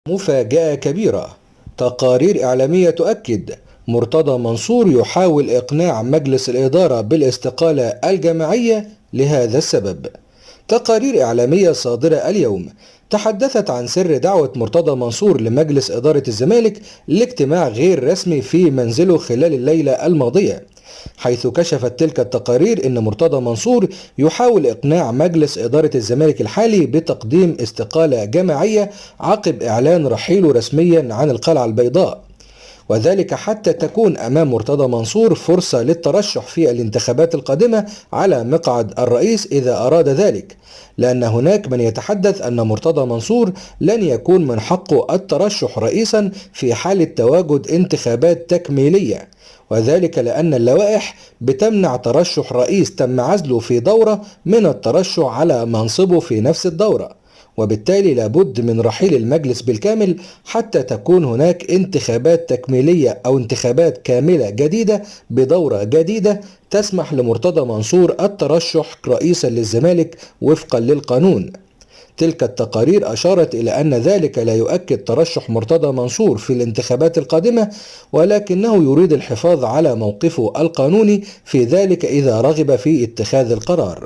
مفاجأة كبيرة. تقارير إعلامية تؤكد مرتضى منصور يحاول إقناع مجلس الإدارة بالاستقالة الجماعية لهذا السبب. تقارير إعلامية صادرة اليوم تحدثت عن سر دعوة مرتضى منصور لمجلس إدارة الزمالك لاجتماع غير رسمي في منزله خلال الليلة الماضية، حيث كشفت تلك التقارير أن مرتضى منصور يحاول إقناع مجلس إدارة الزمالك الحالي بتقديم استقالة جماعية عقب إعلان رحيله رسميا عن القلعة البيضاء، وذلك حتى تكون أمام مرتضى منصور فرصة للترشح في الانتخابات القادمة على مقعد الرئيس إذا أراد ذلك، لأن هناك من يتحدث أن مرتضى منصور لن يكون من حقه الترشح رئيسا في حالة تواجد انتخابات تكميلية، وذلك لأن اللوائح بتمنع ترشح رئيس تم عزله في دورة من الترشح على منصبه في نفس الدورة، وبالتالي لابد من رحيل المجلس بالكامل حتى تكون هناك انتخابات تكميلية أو انتخابات كاملة جديدة بدورة جديدة تسمح لمرتضى منصور الترشح رئيسا للزمالك وفقا للقانون. تلك التقارير أشارت إلى أن ذلك لا يؤكد ترشح مرتضى منصور في الانتخابات القادمة، ولكنه يريد الحفاظ على موقفه القانوني في ذلك إذا رغب في اتخاذ القرار.